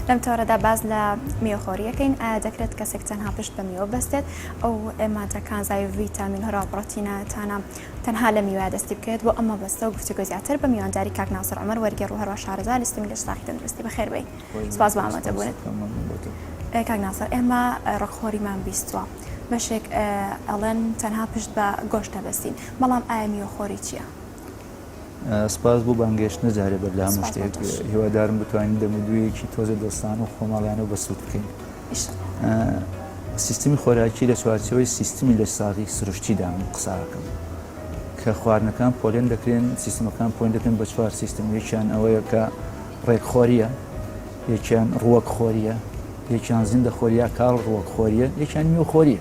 لەم تەوەرەدا باس لە میوەخۆری ئەکەین، ئایا دەکرێت کەسێک تەنها پشت بە میوە ببەستێت؟ ئەو مادە کانزای و ڤیتامین و هەروەها پڕۆتیناتانە تەنها لە میوەیا دەستی بکەوێت؟ بۆ ئەم مەبەستە و گفتوگۆی زیاتر بە میوانداری کاک ناسر عومەر وەرگێڕ و هەروەها شارەزا لە سیستمی لەشساغی تەندروستی بەخێربێی. سپاس بۆ ئامادەبوونت. کاک ناسر ئێمە ڕقخۆریمان بیستووە بەشێک ئەڵێن تەنها پشت بە گۆشت دەبەستین بەڵام ئایا میوەخۆری چییە؟ سپاس بۆ بانگێشتنە جارێ بەر لە هەموو شتێک هیوادارم بتوانین دەم و دوویەکی تۆزە دۆستان و خۆماڵیانە و بەسوود بکەین. سیستمی خۆراکی لە چوارچێوەی سیستمی لەشساغی سروشتیدا من قساکەم کە خواردنەکان پۆلێن دەکرێن سیستمەکان پۆلێن دەکرێن بە چوار سیستم یەکیان ئەوەیە کە ڕێکخۆریە یەکیان ڕووەک خۆریە یەکیان زیندە خۆریا کاڵ ڕووەک خۆریە یەکیان میوە خۆریە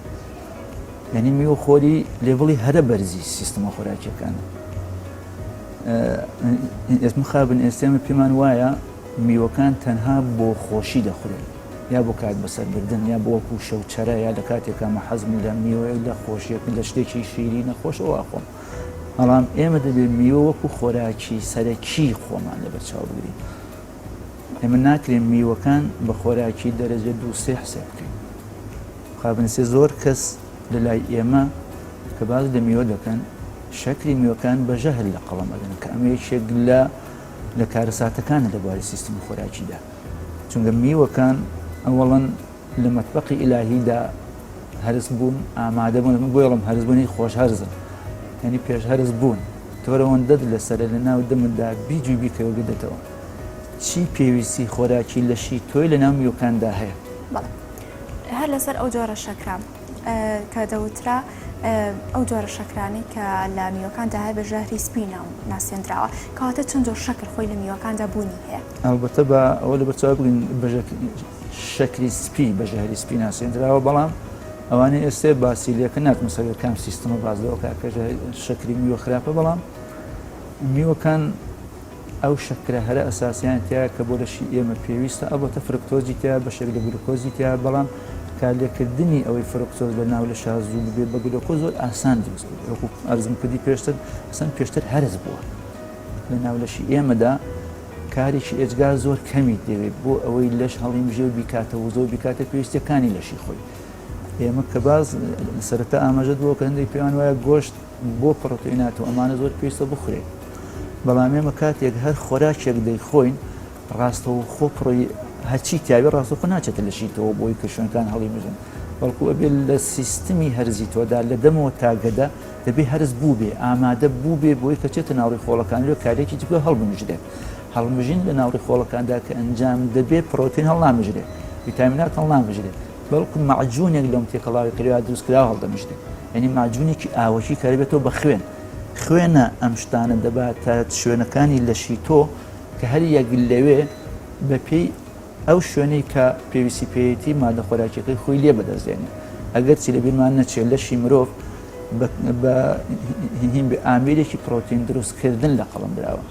یعنی میوە خۆری level ی هەرە بەرزی سیستمە خۆراکیەکانە ئێست مخابن ئێستێمە پێمان وایە میوەکان تەنها بۆ خۆشی دەخورێن یا بۆ کات بەسەربردن یا بۆ وەکو شەوچەرە یا لە کاتێکا مە حەزم لە میوەیەک لە خۆشیەک لە شتێکی شیرینە خۆشەوە ئەخۆم بەڵام ئێمە دەبێت میوە وەکو خۆراکی سەرەکی خۆمان لەبەرچاو بگرین ئێمە ناکرێن میوەکان بە خۆراکی دەرەجە دوو سێ حسێب بکەین خابنسێ زۆر کەس لە لای ئێمە کە باس لە میوە دەکەن شەکری میوەکان بە ژەهر لە قەڵەم ئەدەن کە ئەمە یەکێک لە لە کارەساتەکانە لە بواری سیستمی خۆراکیدا چونکە میوەکان ئەوەڵەن لە مەتبەقی ئیلاهیدا هەرس بوون ئامادە بوون من بۆیڵم هەرس بوونی خۆش هەرزن یعنی پێش هەرس بوون تۆرەوەندەت لەسەرە لە ناو دەمتدا بیجوی بیکەوە گردێتەوە چی پێویستی خۆراکی لەشی تۆی لە ناو میوەکاندا هەیە؟ بەڵێ هەر لەسەر ئەو جۆرە شەکرە کە دەوترا ئەو جۆرە شەکرانەی کە لە میوەکاندا هەیە بە ژەهری سپی ناو ناسێندراوە کەواتە چەند جۆر شەکر خۆی لە میوەکاندا بوونی هەیە؟ ئەڵبەتە بە ئەوە لەبەرچاو بگرین بە شەکری سپی بە ژەهری سپی ناسێندراوە بەڵام ئەوانەی ئێستێ باسی لێکە ناتمە سەر کام سیستمە باس لەوە کە شەکری میوە خراپە بەڵام میوەکان ئەو شەکرە هەرە ئەساسیان تیا کە بۆ لەشی ئێمە پێویستە ئەڵبەتە فرکتۆزی تیا بەشێک لە گلوکۆزی تیا بەڵام کارلێکردنی ئەوەی فرکتۆز لە ناو لەشا زوو ببێت بە گلوکۆز زۆر ئاسان دروست بێت وەکو ئەرزم کردی پێشتر ئەسەن پێشتر هەرس بووە لە ناو لەشی ئێمەدا کارێکی ئێجگار زۆر کەمی دەوێت بۆ ئەوەی لەش هەڵیمژێ و بیکاتەوە زۆر بیکاتە پێویستیەکانی لەشی خۆی ئێمە کە باز سەرەتا ئاماژەت بۆ کە هەندێک پێیان وایە گۆشت بۆ پڕۆتئینات و ئەمانە زۆر پێویستە بخورێت بەڵام ئێمە کاتێک هەر خۆراکێک دەیخۆین ڕاستەوخۆ پڕۆی هەرچی تیاوی ڕاستەوخۆ ناچێتە لەشی تۆوە بۆی کە شوێنەکان هەڵیمژن بەڵکو ئەبێت لە سیستمی هەرزی تۆدا لە دەمەوە تا گەدە دەبێ هەرس بووبێ ئامادە بووبێ بۆی کە چێتە ناو ڕیخۆڵەکان لێ کارێکی جگە هەڵبمژرێت هەڵمژین لە ناو ڕیخۆڵەکاندا کە ئەنجام دەبێ پڕۆتین هەڵنامژرێت ڤیتامینات هەڵنامژرێت بەڵکو مەعجونێک لەم تێکەڵاوی کەلویا دروستکراوە هەڵدەمژرێت یعنی مەعجونێکی ئاوەکی کە دەبێتەوە بە خوێن خوێنە ئەم شتانە دەباتە شوێنەکانی لەشی تۆ کە هەر یەک لەوێ بەپێی ئەو شوێنەی کە پێویستی پێیەتی مادە خۆراکیەکەی خۆی لێ بەدەست دێنێ. ئەگەرچی لەبیرمان نەچێت لەشی مرۆڤ بە هین بە ئامێرێکی پرۆتین دروستکردن لە قەڵەم دراوە.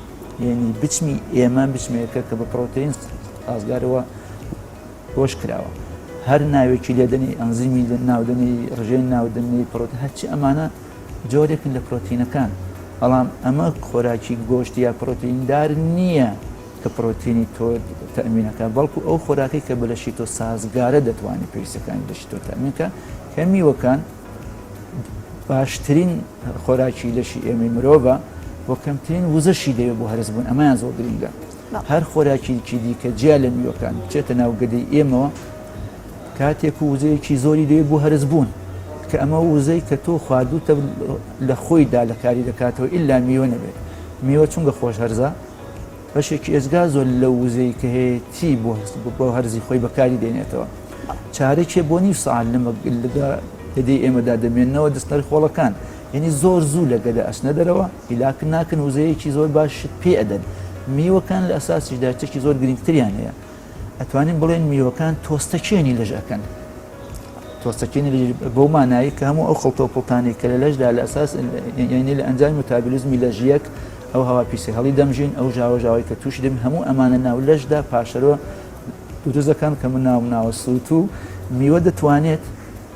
یعنی بچمی ئێمە بچمێکە کە بە پرۆتین ئازگارەوە گۆش کراوە. هەر ناوێکی لێدەنی ئەنزیمی لە ناودەنی ڕژێن ناودەنی پرۆتین هەرچی ئەمانە جۆرێکن لە پرۆتینەکان. بەڵام ئەمە خۆراکی گۆشت یا پرۆتیندار نییە. کە پرۆتینی تۆ تەئمین ئەکات بەڵکو ئەو خۆراکەی کە بە لەشی تۆ سازگارە دەتوانێت پێویستەکانی لەشی تۆ تەئمین کە کە میوەکان باشترین خۆراکی لەشی ئێمەی مرۆڤە و کەمترین وزەشی دەوێت بۆ هەرس بوون ئەمەیان زۆر گرنگە هەر خۆراکیکی دیکە جیا لە میوەکان بچێتە ناو گەدەی ئێمەوە کاتێک و وزەیەکی زۆری دەوێت بۆ هەرس بوون کە ئەمە وزەی کە تۆ خواردوتە لە خۆیدا لە کاری دەکاتەوە ئللا میوە نەبێت میوە چونگە خۆش هەرزە بەشێکی ئێجگار زۆر لەو وزەی کە هەیەتی بۆ بۆ هەرزی خۆی بەکاری دێنێتەوە چارەکێ بۆ نیو سەعات لە گەدەی ئێمەدا دەمێنەوە دەستنەر خۆڵەکان یعنی زۆر زوو لە گەدە ئەچنە دەرەوە هیلاک ناکەن وزەیەکی زۆر باشت پێ ئەدەن میوەکان لە ئەساسیشدا چێکی زۆر گرنگتریان هەیە ئەتوانین بڵێن میوەکان تۆستەکێنی لەش ئەکەن تۆستەکێنی بەو مانایی کە هەموو ئەو خڵتە و پڵتانەی کە لە لەشدا لە ئەساس یعنی لە ئەنجامی متابلیزمی لەش یەک ئەو هەوا پیسەی هەڵی دەمژین ئەو ژاوە ژاوەی کە تووشی دەبین هەموو ئەمانە ناو لەشدا پاشەرۆ دروست دەکەن کە من ناوم ناوە سووت و میوە دەتوانێت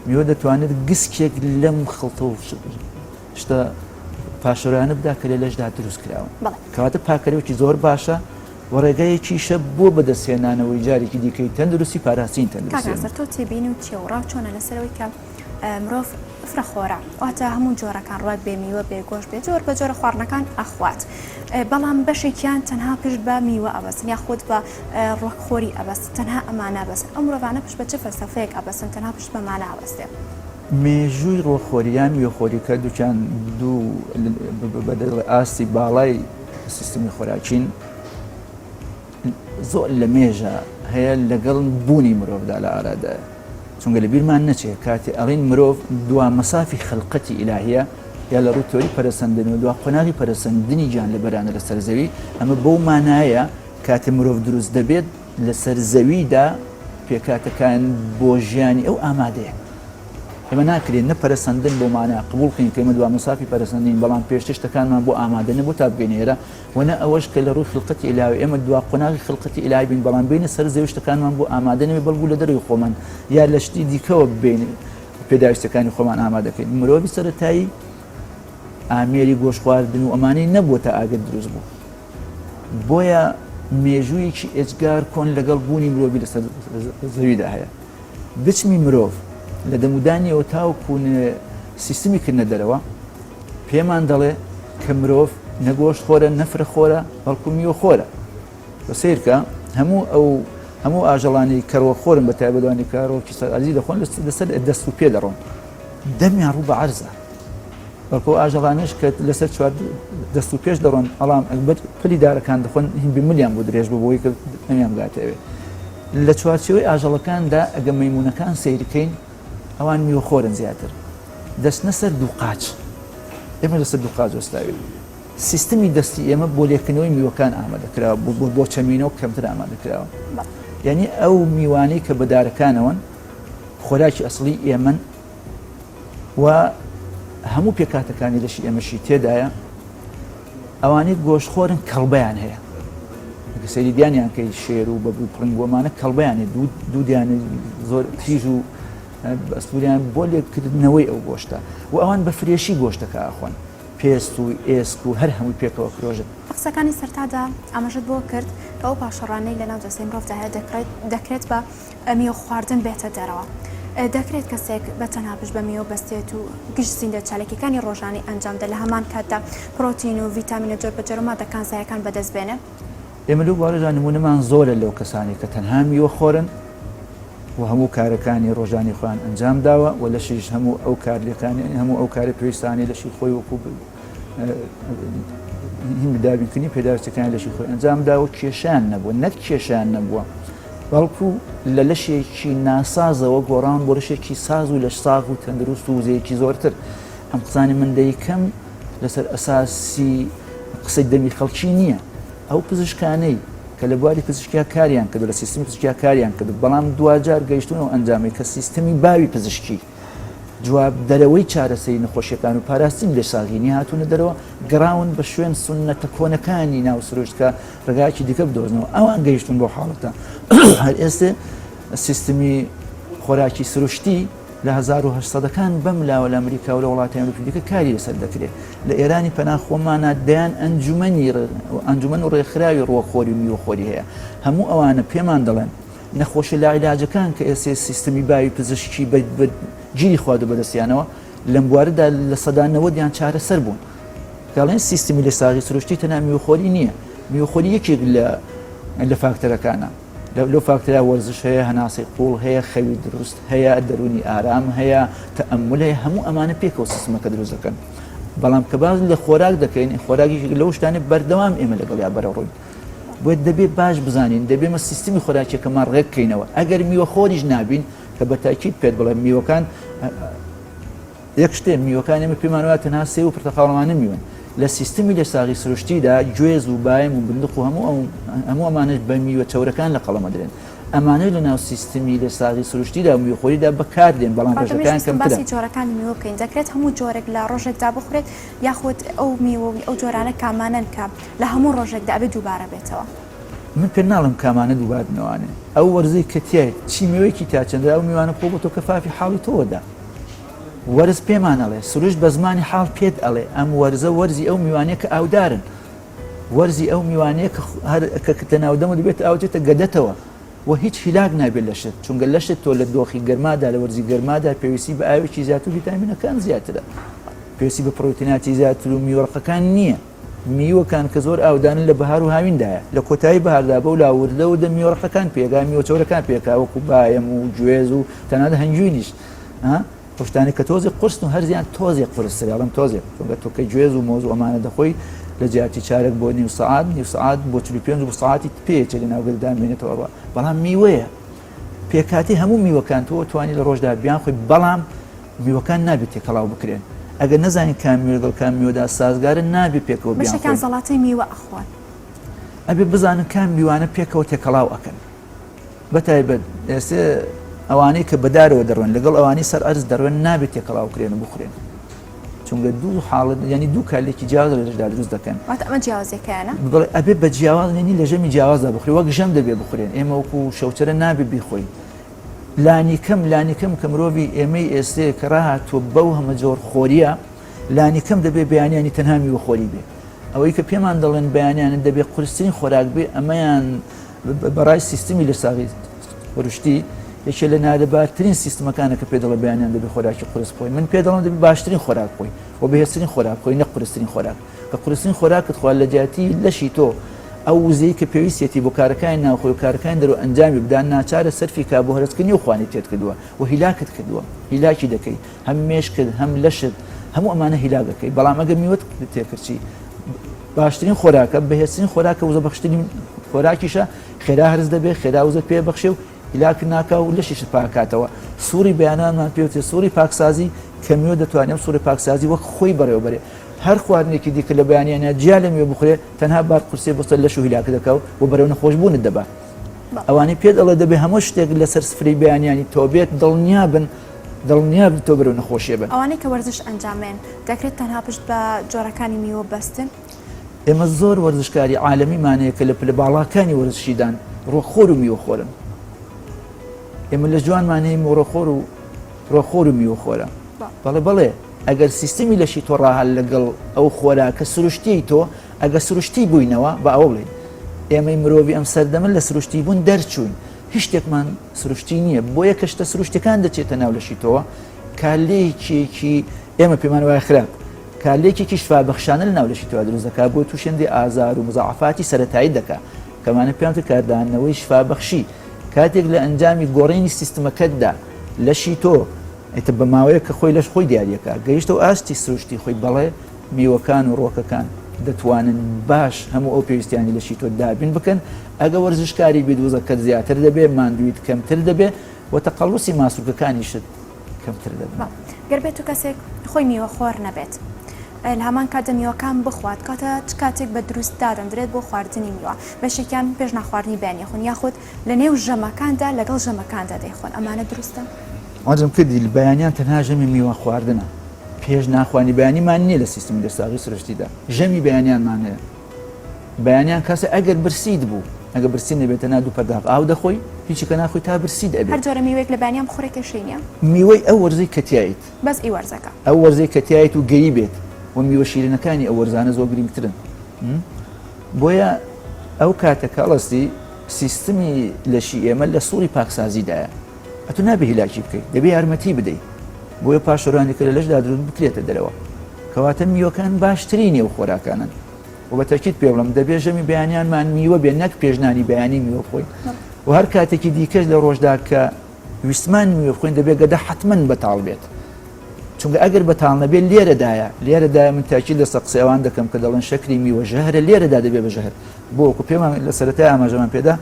میوە دەتوانێت گسکێک لەم خڵتە و شتە پاشەرۆیانە بدا کە لە لەشدا دروست کراون کەواتە پاکەرەوەکی زۆر باشە. و ڕێگایەکیشە بۆ بەدەستهێنانەوەی جارێکی دیکەی تەندروستی پاراستنی کاک تەندروستی. ناسر تۆ تێبینی و تێوڕاو چۆنە لەسەر ئەوەی کە مرۆڤ فرە خۆرە واتە هەموو جۆرەکان ڕوەک بێ میوە بێ گۆشت بێ جۆر بە جۆرە خواردنەکان ئەخوات بەڵام بەشێکیان تەنها پشت بە میوە ئەبەستن یاخود بە ڕوەک خۆری ئەبەستن تەنها ئەمانە بەسن ئەو مرۆڤانە پشت بە چ فەلسەفەیەک ئەبەستن تەنها پشت بەمانە ئەبەستێ؟ مێژووی ڕوەکخۆری یان میوەخۆری کە دووکیان دوو بە ئاستی باڵای سیستمی خۆراکین زۆر لە مێژە هەیە لەگەڵ بوونی مرۆڤدا لە ئارادایە چونکە لە بیرمان نەچێ کاتێ ئەڵین مرۆڤ دوا مەسافی خەلقەتی ئیلاهیە یا لە ڕووی تۆری پەرەسەندن و دوا قۆناغی پەرەسەندنی گیان لەبەرانە لەسەر زەوی ئەمە بەو مانایە کاتێ مرۆڤ دروست دەبێت لەسەر زەویدا پێکهاتەکان بۆ ژیانی ئەو ئامادەیە. ئێمە ناکرێت نە پەرەسەندن بۆ مانا قبوڵ کەین کە ئێمە دوا مەسافی پەرەسەندین بەڵام پێشتر شتەکانمان بۆ ئامادە نەبوو تا بگەینە ئێرە و نە ئەوەش کە لە ڕووی خلقەتی ئیلاهی ئێمە دوا قۆناغی خلقەتی ئیلاهی بین بەڵام بێینە سەر زەوی شتەکانمان بۆ ئامادە نەبێت بەڵکو لە دەرەوەی خۆمان یا لە شتی دیکەوە بێین پێداویستەکانی خۆمان ئامادەکەین مرۆڤی سەرەتایی ئامێری گۆشت خواردن و ئەمانەی نەبووە تا ئاگر دروست بوو بۆیە مێژوویەکی ئێجگار کۆن لەگەڵ بوونی مرۆڤی لەسەر زەویدا هەیە. بچمی مرۆڤ لە دەمودانیەوە تاوەکو سیستمی کردنە دەرەوە پێمان دەڵێ کە مرۆڤ نە گۆشت خۆرە نە فرە خۆرە بەڵکو میوە خۆرە. بە سەیرکە هەموو ئەو هەموو ئاژەڵانی کەڕوە خۆرن بە تایبەتوانی کە ڕۆکی سەر ئەرزی دەخۆن لەسەر دەست و پێ دەڕۆن دەمیان ڕوو بە عەرزە. بەڵکو ئەو ئاژەڵانەش کە لەسەر چوار دەست و پێش دەڕۆن ئەڵام ئەکبەر پەلی دارەکان دەخۆن هین بملیان بۆ درێژ بۆ بۆی کە ئەمیان بگاتە ئەوێ لە چوارچێوەی ئاژەڵەکاندا ئەگە مەیمونەکان سەیرکەین ئەوان میوەخۆرن زیاتر دەچنە سەر دوو قاچ ئێمە لەسەر دوو قاچ وەستاوین سیستمی دەستی ئێمە بۆ لێکردنەوەی میوەکان ئامادە کراوە بۆ چەمینەوە کەمتر ئامادە کراوە یعنی ئەو میوانەی کە بەدارەکانەوەن خۆراکی ئەسڵی ئێمن و هەموو پێکهاتەکانی لەشی ئێمەشی تێدایە ئەوانەی گۆشتخۆرن کەڵبیان هەیە سەیری دیانیان کەی شێر و بەبوو پرنگۆمانە کەڵبیان دوو دیان زۆر تیژ و ئەستوریان بۆ لێکردنەوەی ئەو گۆشتە و ئەوان بە فرێشی گۆشتەکە ئەخۆن پێست و ئێسک و هەر هەمووی پێکەوە کرۆژن. لە قسەکانی سەرتادا ئاماژەت بەوە کرد کە ئەو پاشەڕانەی لەناو جەستەی مرۆڤدا هەیە دەکرێت بە میوە خواردن بێتە دەرەوە. دەکرێت کەسێک بە تەنها پشت بە میوە بەستێت و گشت زیندە چالاکیەکانی ڕۆژانەی ئەنجام بدات لە هەمان کاتدا پرۆتین و ڤیتامینە جۆربەجۆر و مادە کانزایەکان بەدەست بێنێ؟ ئێمە لەو بوارەدا نموونەمان زۆرە لەو کەسانەی کە تەنها میوە خۆرن و هەموو کارەکانی ڕۆژانی خۆیان ئەنجام داوە و لەشیش هەموو ئەو کارلێکانی هەموو ئەو کارە پێویستانەی لەشی خۆی وەکو هین دابینکردنی پێداویستەکانی لەشی خۆی ئەنجام داوە کێشیان نەبووە نەک کێشیان نەبووە بەڵکو لە لەشێکی ناسازەوە گۆڕان بۆ لەشێکی ساز و لەش ساغ و تەندروست و وزەیەکی زۆرتر ئەم قسانی من دەیکەم لەسەر ئەساسی قسەی دەمی خەڵکی نییە ئەو پزیشکانەی کە لە بواری پزیشکیا کاریان کردو لە سیستمی پزیشکیا کاریان کرد بەڵام دواجار گەیشتون و ئەنجامی کە سیستمی باوی پزیشکی جوابدەرەوەی چارەسەری نەخۆشیەکان و پاراستنی لەشساغی نیە هاتوونە دەرەوە گەڕاون بە شوێن سوننەتە کۆنەکانی ناو سروشت کە ڕێگایەکی دیکە بدۆزنەوە ئەوان گەیشتون بۆ حاڵەتە هەر ئێستێ سیستمی خۆراکی سروشتی لە 1970ەکان بەم لاوە لە ئەمریکا و لە وڵاتی ئەوروپی دیکە کاری لەسەر دەکرێت لە ئێرانی پەنا خۆمانە دەیان ئەنجومەنی ئەنجومەن و ڕێکخراوی ڕووەخۆری و میوەخۆری هەیە هەموو ئەوانە پێمان دەڵێن نەخۆشە لاعیلاجەکان کە ئێسێ سیستمی باوی پزیشکی بە گیری خواردو بەدەستیانەوە لەم بوارەدا 90% یان چارەسەر بوون. کاڵێن سیستمی لەشساغی سروشتی تەنها میوەخۆری نییە، میوەخۆری یەکێک لە لە فاکتەرەکانە. لەو فاکتەرە وەرزش هەیە، هەناسەی قوڵ هەیە، خەوی دروست هەیە، دەروونی ئارام هەیە، تەئەمول هەیە، هەموو ئەمانە پێکەوە سیستمەکە دروست دەکەن. بەڵام کە باس لە خۆراک دەکەین، خۆراک یەکێک لەو شتانەی بەردەوام ئێمە لەگەڵیا بەرەوڕووین. بۆیە دەبێ باش بزانین دەبێ مە سیستمی خۆراکیەکەمان ڕێک کەینەوە ئەگەر میوە خۆریش نابین کە بە تاکید پێت بڵێم میوەکان یەک شتێ میوەکان ئێمە پێمان وایە تەنها سێو و پرتەقاڵەمانە میوەن لە سیستمی لەشساغی سروشتیدا گوێز و بایم و بندق و هەموو ئەو هەموو ئەمانەش بە میوە چەورەکان لە قەڵەم ئەدرێن ئەمانەش لە ناو سیستمی لەشساغی سروشتیدا و میوەخۆریدا بەکاردێن بەڵام بەڵام ڕێژەکەیان ویستم کەمترە. باسی جۆرەکانی میوە بکەین دەکرێت هەموو جۆرێک لە ڕۆژێکدا بخورێت یاخود ئەو میوە و ئەو جۆرانە کامانەن کە لە هەموو ڕۆژێکدا ئەبێ دووبارە بێتەوە؟ من پێت ناڵێم کامانە دووبارە بنەوانێ ئەو وەرزەی کە تیایت چی میوەیەکی تیا چەندرا ئەو میوانە بخۆ بۆ تۆ کەفافی حاڵی تۆوە دا وەرز پێمان ئەڵێ سروشت بە زمانی حاڵ پێت ئەڵێ ئەم وەرزە وەرزی ئەو میوانەیە کە ئاودارن. وەرزی ئەو میوانەیە کە هەر کە کردە ناو دەمت دەبێت ئاو دێتە گەدەتەوە و هیچ هیلاک نابێت لەشت چونگە لەشت تۆ لە دۆخی گەرمادا لە وەرزی گەرمادا پێویستی بە ئاوێکی زیاتر و ڤیتامینەکان زیاترە پێویستی بە پرۆتیناتی زیاتر و میوەڕقەکان نییە میوەکان کە زۆر ئاودانن لە بەهار و هاویندایە لە کۆتایی بەهاردا بەو لا وردە وردە میوەڕقەکان پێگا میوە چەورەکان پێکا وەکو بایەم و گوێز و تەنانەت هەنگوینیش ئەو شتانەی کە تۆزێک قورسن و هەرزیان تۆزێک قورسترە ئەڵێم تۆزێک چونکە تۆ کە گوێز و مۆز و ئەمانە دەخۆی لە جیاتی چارەک بۆ نیو سەعات نیو سەعات بۆ 45 بۆ سەعاتی پێچێ لە ناو گەدەدا مێنێتەوە ئەڕوا بەڵام میوەیە پێکاتی هەموو میوەکان تۆ توانی لە ڕۆژدا بیان خۆی بەڵام میوەکان نابێت تێکەڵاو بکرێن ئەگەر نەزانین کام میوە لەگەڵ کام میوەدا سازگارە نابێت پێکەوە بیان بەشێکیان زەڵاتەی میوە ئەخۆن. ئەبێ بزانن کام میوانە پێکەوە تێکەڵاو ئەکەن. بەتایبەت ئێستێ ئەوانەی کە بەدارەوە دەڕۆن لەگەڵ ئەوانەی سەر ئەرز دەڕۆن نابێت تێکەڵاو کرێن و بخورێن چونگە دوو حاڵت یعنی دوو کارلێکی جیاواز لە لەشدا دروست دەکەن واتە ئەمە جیاوازیەکەیانە بڵێ ئەبێ بە جیاواز یعنی لە ژەمی جیاوازدا بخورێ وەک ژەم دەبێ بخورێن ئێمە وەکو شەوچەرە نابێ بیخۆین لانیکەم لانیکەم کە مرۆڤی ئێمەی ئێستێ کە ڕاهاتووە بەو هەمە جۆر خۆریە لانیکەم دەبێ بەیانیانی تەنها میوەخۆری بێ ئەوەی کە پێمان دەڵێن بەیانیانە دەبێ قورسترین خۆراک بێ ئەمەیان بەڕای سیستمی لەشساغی خورشتی یەکێ لە نالەبارترین سیستمەکانە کە پێ دەڵێ بەیانیان دەبێ خۆراکی قورس بخۆی من پێ دەڵێم دەبێ باشترین خۆراک بخۆی و بەهێزترین خۆراک بخۆی نەک قورسترین خۆراک کە قورسترین خۆراکت خوارد لە جیاتی لەشی تۆ ئەو وزەی کە پێویستیەتی بۆ کارەکانی ناوخۆی و کارەکانی دەرەوە ئەنجامی بدا ناچارە سەرفی کا بۆ هەرسکردنی و خوانی تێت کردووە و هیلاکت کردووە هیلاکی دەکەی هەم مێشکت هەم لەشت هەموو ئەمانە هیلاک دەکەی بەڵام ئەگەر میوەت تێکرد چی باشترین خۆراکە، بەهێزترین خۆراکە، وزەبەخشترین خۆراکیشە، خێرا هەرس دەبێت، خێرا وزە پێ بەخشێ و هیلاک ناکا و لەشیشت پاکاتەوە. سوڕی بەیانانمان پێ وترێت سوڕی پاکسازی، کە میوە دەتوانێت ئەم سوڕی پاکسازی وەک خۆی بەڕێوە بەرێ. هەر خواردنێکی دیکە لە بەیانیانە جیا لە میوە بخورێ تەنها بار قورسێ بۆ سەر لەش و هیلاکت دەکا و بەرەو نەخۆشبوونت دەبا. ئەوانەی پێت ئەڵێ دەبێ هەموو شتێک لەسەر سفرەی بەیانیانی تۆ بێت دڵنیابن دڵنیابن تۆ بەرەو نەخۆشیە بن. ئەوانەی کە وەرزش ئەنجام ئەیەن دەکرێت تەنها پشت بە جۆرەکانی میوە بەستن؟ ئێمە زۆر وەرزشکاری عالەمیمان هەیە کە لە پلە باڵاکانی وەرزشیدان ڕۆخۆر و میوەخۆرن. ئێمە لە جوانمان هەیە مۆڕەخۆر و ڕۆخۆر و میوەخۆرە. بەڵێ بەڵێ ئەگەر سیستمی لەشی تۆ ڕاهات لەگەڵ ئەو خۆراکە سروشتیەی تۆ ئەگەر سروشتی بووینەوە با ئەوە بڵێین ئێمەی مرۆڤی ئەم سەردەمە لە سروشتی بوون دەرچووین هیچ شتێکمان سروشتی نییە بۆیە کە شتە سروشتەکان دەچێتە ناو لەشی تۆوە کارلێکێکی ئێمە پێمان وایە خراپ کارلێکێکی شفابەخشانە لە ناو لەشی تۆ دروست دەکات بۆ تووشێندی ئازار و مزاعفاتی سەتایی دەکات کەمانە پێیان کاردانەوەی شفابەخشی کاتێک لە ئەنجامی گۆڕینی سیستمەکەتدا لەشی تۆ ئیتر بە ماوەیەک کە خۆی لەش خۆی دیاریەکە گەیشتەوە ئاستی سروشتی خۆی بەڵێ میوەکان و ڕوەکەکان دەتوانن باش هەموو ئەو پێویستیانی لەشی تۆ دابین بکەن، ئەگە وەرزشکاری بیت وزەکەت زیاتر دەبێت، ماندوویت کەمتر دەبێت و تەقەڵوسی ماسولکەکانیشت کەمتر دەبن. گەر بێتو کەسێک خۆی میوە خۆر نەبێت لە هەمان کاتدا میوەکان بخوات کاتە چ کاتێک بە دروست دادەندرێت بۆ خواردنی میوە بەشێکیان پێش نانخواردنی بەیانی ئەخۆن یاخود لە نێو ژەمەکاندا لەگەڵ ژەمەکاندا دەیخۆن ئەمانە دروستە؟ عەرزم کردی بەیانیان تەنها ژەمی میوە خواردنە پێش نانخوانی بەیانیمان نییە لە سیستمی لەشساغی سروشتیدا ژەمی بەیانیانمان هەیە بەیانیان کەسە ئەگەر برسیت بوو ئەگە برسی نەبێت تەنها دوو پەرداخ ئاو دەخۆی هیچی کە ناخۆی تا برسیت ئەبێت هەر جۆرە میوەیەک لە بەیانیان بخورێ کێشەی نییە میوەی ئەو وەرزەی کە تیایت بەس ئی وەرزەکە ئەو وەرزەی کە تیایت و گەیی بێت و میوە شیرینەکانی ئەو وەرزانە زۆر گرنگترن بۆیە ئەو کاتە کە ئەڵستی سیستمی لەشی ئێمە لە سوڕی پاکسازیدایە ئەتو نابێ هیلاکی بکەیت دەبێ یارمەتی بدەیت بۆیە پاشەرانی کە لە لەشدا دروست بکرێتە دەرەوە کەواتە میوەکان باشترینی ئەو خۆراکانن و بە تەکیت پێ بڵم دەبێ ژەمی بەیانیانمان میوە بێ نەک پێشنانی بەیانی میوە بخۆین و هەر کاتێکی دیکەش لە ڕۆژدا کە ویستمان میوە بخۆین دەبێت گەدە حتمما بەتاڵ بێت چونکە ئەگەر بەتاڵ نەبێت لێرەدایە لێرەدایە من تاکید لەسەر قسەی ئەوان دەکەم کە دەڵێن شەکری میوە ژەهرە لێرەدا دەبێت بە ژەهر بۆ وەکو پێمان لە سەرەتای ئاماژەمان پێدا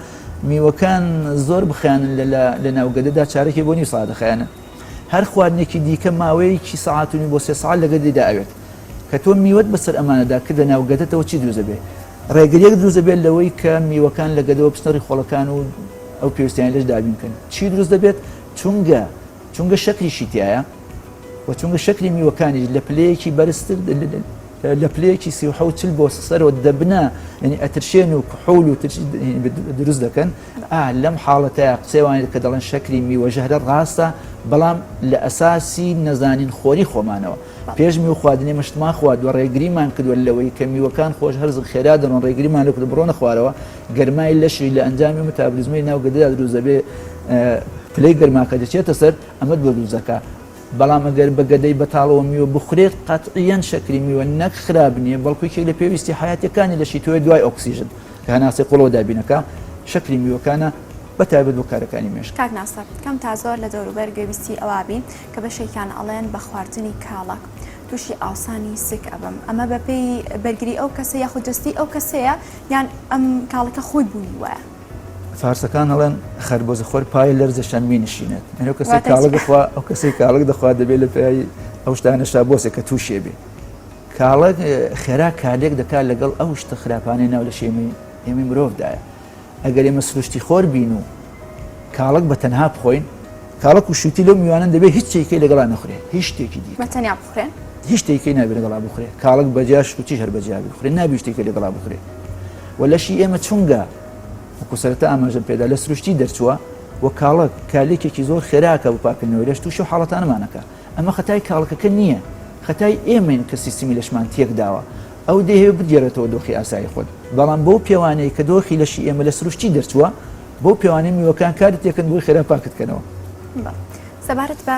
میوەکان زۆر بخیانن لە ناو گەدەدا چارەکی بۆ نیو ساعت دەخایەنن هەر خواردنێکی دیکە ماوەیەکی سەعات و نیو بۆ سێ سەعات لە گەدەدا ئەوێت کە تۆ میوەت بەسەر ئەمانەدا کردە ناو گەدەتەوە چی دروست دەبێت ڕێگریەک دروست دەبێت لەوەی کە میوەکان لە گەدەوە بچنە ڕیخۆڵەکان و ئەو پێویستیان لەش دابین بکەن چی دروست دەبێت چونگە چونگە شەکریشی تایە و چونگە شەکری میوەکانیش لە پلەیەکی بەرزتر. لە پلەیەکی 37 چل بۆ سەرەوە دەبنە یعنی ئەترشێن و کحول و ترشی دروست دەکەن ئا لەم حاڵەتەیا قسەی وانە کە دەڵێن شەکری میوە ژەهرە ڕاستە بەڵام لە ئەساسی نەزانین خۆری خۆمانەوە پێش میوە خواردن ئێمە شتمان خواردوە ڕێگریمان کردوە لەوەی کە میوەکان خۆش هەرزن خێرا دەڕۆن ڕێگریمان لێ کردوە بڕۆنە خوارەوە گەرمای لەشی لە ئەنجامی متابلیزمی ناو گەدەدا دروست دەبێ پلەی گەرماکە دەچێتە سەر ئەمەت بۆ دروست دەکا بەڵام ئەگەر بە گەدەی بەتاڵەوە میوە بخورێت قەتعیەن شەکری میوە نەک خراپ نییە بەڵکو یەکێک لە پێویستی حیاتیەکانی لەشی تۆیە دوای ئۆکسیژن کە هەناسەی قوڵەوە دابینەکا شەکری میوەکانە بە تایبەت بۆ کارەکانی مێشک. کاک ناسر کەم تا زۆر لە دەوروبەر گوێبیستی ئەوە بین کە بەشێکیان ئەڵێن بە خواردنی کاڵەک توشی ئاوسانی سک ئەبم ئەمە بە پێی بەرگری ئەو کەسە یاخود جەستەی ئەو کەسەیە یان ئەم کاڵەکە خۆی بوونی وایە؟ فارسەکان ئەڵێن خەربۆزە خۆر پای لەرزە شەممی نشینێت ئەو کەسەی کاڵک دەخوا ئەو کەسەی کاڵک دەخوا دەبێت لە پای ئەو شتانە شابۆسێ کە تووشێ بێ کاڵەک خێرا کارلێک دەکات لەگەڵ ئەو شتە خراپانەی ناو لەشی ئێمەی مرۆڤدایە. ئەگەر ئێمە سروشتی خۆر بین و کاڵەک بە تەنها بخۆین، کاڵەک و شووتی لەو میوانەن دەبێت هیچ شتێکی لەگەڵا نەخورێ، هیچ شتێکی دیکە. بە تەنیا بخورێن؟ هیچ شتێکی نابێت لەگەڵا بخورێ. کاڵەک بەجیا شووتیش هەر بەجیا بخورێ، نابێت شتێکی لەگەڵا بخورێ. و لەشی ئێمە چونگە وەکو سەرەتا ئاماژەم پێدا لە سروشتی دەرچووە و کاڵەک کارلێکێکی زۆر خێراکە بۆ پاکردنەوەی لەش تووشی حاڵەتانەمان ئەکا. ئەمە خەتای کاڵەکەکە نییە، خەتای ئێمەین کە سیستمی لەشمان تێکداوە. ئەو دەیهەوێت بگێڕێتەوە دۆخی ئاسایی خۆت، بەڵام بەو پێوانەی کە دۆخی لەشی ئێمە لە سروشتی دەرچووە، بەو پێوانەی میوەکان کارت تێکەن بۆی خێرا پاکت کەنەوە. بەڵێ. سەبارەت بە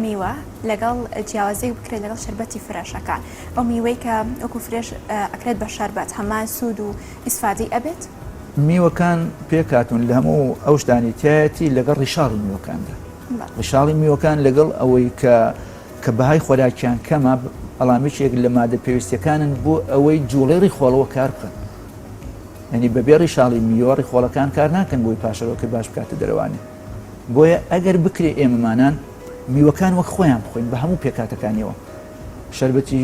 میوە لەگەڵ جیاوازیەک بکرێت لەگەڵ شەربەتی فرێشەکان، ئەو میوەی کە وەکو fresh ئەکرێت بە شەربەت هەمان سوود و ئیسفادەی ئەبێت؟ میوەکان پێکهاتوون لە هەموو ئەو شتانەی تیایەتی لەگەڵ ڕیشاڵی میوەکاندا. ڕیشاڵی میوەکان لەگەڵ ئەوەی کە کە بەهای خۆراکیان کەمە، بەڵام یەکێک لە مادە پێویستیەکانن بۆ ئەوەی جوڵەی ڕیخۆڵەوە کار بکەن. یعنی بەبێ ڕیشاڵی میوە ڕیخۆڵەکان کار ناکەن بۆی پاشەرۆکەی باش بکاتە دەرەوانی. بۆیە ئەگەر بکرێ ئێمەمانان میوەکان وەک خۆیان بخۆین بە هەموو پێکهاتەکانیەوە. شەربەتی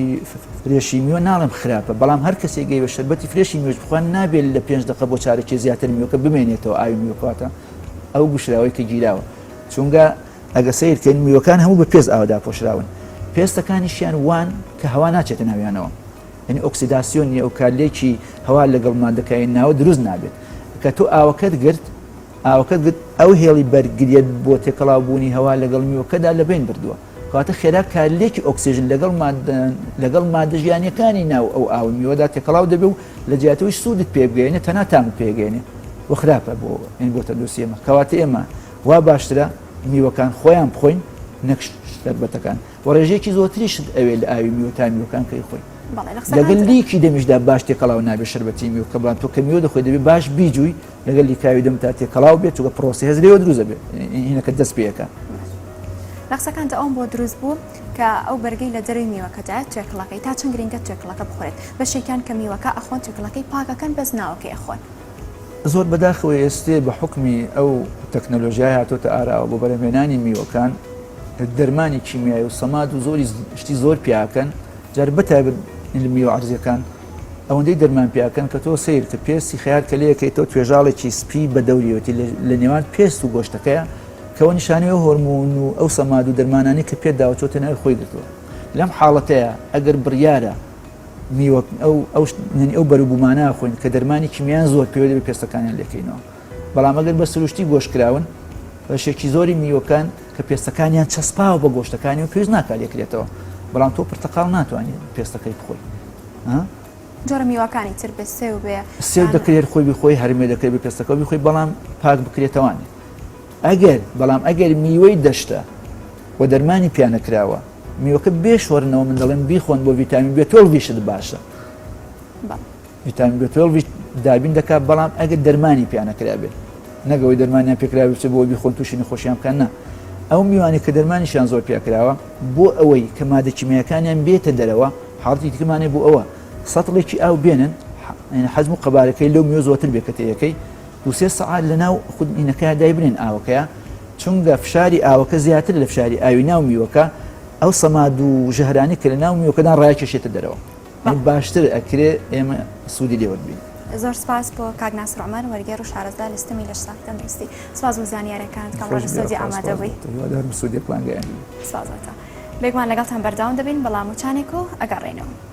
fresh ی میوە ناڵێم خراپە، بەڵام هەر کەسێک گەی بە شەربەتی fresh ی میوەش بخوات نابێت لە پێنج دەقە بۆ چارەکێ زیاتر میوەکە بمێنێتەوە ئاوی میوەکە واتە ئەو گوشراوەی کە گیراوە چونگە ئەگە سەیر کەین میوەکان هەموو بە پێست ئاوە داپۆشراون پێستەکانیشیان وان کە هەوا ناچێتە ناویانەوە یعنی ئۆکسیداسیۆن نیە ئەو کارلێکی هەوا لەگەڵ مادەکانی ناوە دروست نابێت کە تۆ ئاوەکەت گرت ئاوەکەت گرت ئەو هێڵی بەرگریت بۆ تێکەڵاو بوونی هەوا لەگەڵ میوەکەدا لەبەین بردووە کەواتە خێرا کارلێکی ئۆکسیژن لەگەڵ مادە لەگەڵ مادە ژیانیەکانی ناو ئەو ئاوە میوەدا تێکەڵاو دەبێ و لە جیاتەوەی سوودت پێ بگەیەنێ تەنها تامت پێگەیەنێ و خراپە بۆ بۆ تەندروستی ئێمە کەواتە ئێمە وا باشترە میوەکان خۆیان بخۆین نەک شەربەتەکان و ڕێژەیەکی زۆرتریشت ئەوێ لە ئاوی میوە تا میوەکان کەی خۆی لەگەل لیکی دەمیشدا باش تێکەڵاو نابێت شەربەتی میوە کە بڵام تۆ کە میوە دەخۆی دەبێ باش بیجووی لەگەل لیکاوی دەم تا تێکەڵاو بێت چونکە پرۆسەی هەرس لێوە دروست دەبێت هینەکە دەست پێ ئەکا. لە قسەکانتا ئەوەم بۆ دروست بوو کە ئەو بەرگەی لە دەرەوەی میوەکەدایە توێکڵەکەی تا چەند گرنگە توێکڵەکە بخورێت بەشێکیان کە میوەکە ئەخۆن توێکڵەکەی پاک ئەکەن بەس ناوەکەی ئەخۆن. زۆر بەداخەوە ئێستێ بە حوکمی ئەو تەکنەلۆژیای هاتۆتە ئاراوە بۆ بەرهەمهێنانی میوەکان دەرمانی کیمیایی و سەماد و زۆری شتی زۆر پیاکەن جار بەتایبەت میوە عەرزیەکان ئەوەندەی دەرمان پیاکەن کە تۆ سەیر کە پێستی خەیار کە لێکەیتەوە توێژاڵێکی سپی بە دەوریەتی لە نێوان پێست و گۆشتەکەیە کەەوە نیشانەی ئەو هۆرمون و ئەو سەماد و دەرمانانی کە پێت داوە چۆتە ناوی خۆی گرتووە لەم حاڵەتەیە ئەگەر بڕیارە میوە ئەو ئەو یعنی ئەو بەروبوومانە خۆین کە دەرمانی کیمیان زۆر پێوە دەبێت پێستەکانیان لێکەینەوە بەڵام ئەگەر بە سروشتی گۆشت کراون بەشێکی زۆری میوەکان کە پێستەکانیان چەسپاوە بە گۆشتەکانی و پێویست ناکات لێکرێتەوە بەڵام تۆ پرتەقاڵ ناتوانانی پێستەکەی بخۆی جۆرە میوەکانی تر بێ سێو بێ سێو دەکرێت خۆی بخۆی هەرمێ دەکرێت بە پێستەکە بخۆی بەڵام پاک بکرێتەوانێ ئەگەر بەڵام ئەگەر میوەی دەشتە و دەرمانی پیانەکراوە میوەکە بێشۆرنەوە من دەڵێم بیخۆن بۆ ڤیتامین بێ twelve یشت باشە ڤیتامین B twelve یش دابین دەکات بەڵام ئەگەر دەرمانی پیانەکرابێت نەگەوەی دەرمانیان پێکراوی بچێت بۆ بیخۆن تووشی نەخۆشیان بکەن نا ئەو میوانی کە دەرمانیشیان زۆر پێکراوە بۆ ئەوەی کە مادە کیمیاکانیان بێتە دەرەوە حاڵەتی دیکەمانێ بۆ ئەوە سەتڵێکی ئاو بێنن حەجم و قەبارەکەی لەو میوە زۆرتر بێ کە تێیەکەی دوسێ سەعات لە ناو خود ئینەکە دایبنێن ئاوەکەیە چونگە فشاری ئاوەکە زیاتر لە فشاری ئاوی ناو میوەکە ئەو سەماد و ژەهرانی کە لە ناو میوەکەدان ڕایکێشێتە دەرەوە باشتر ئەکرێ ئێمە سوودی لێ وەربگرین. زۆر سپاس بۆ کاک ناسر عومەر وەرگێڕ و شارەزا لە ستەمی لەشساغ تەندروستی سپاس بۆ زانیارەکانت کە ئەمڕۆ لە ستۆدیۆ ئامادە بووی. هیوادارم سوودێکمان گەیاندبێ. سپاس بۆ تۆ. بێگومان لەگەڵتان بەردەوام دەبین بەڵام وچانێک و ئەگەڕێینەوە.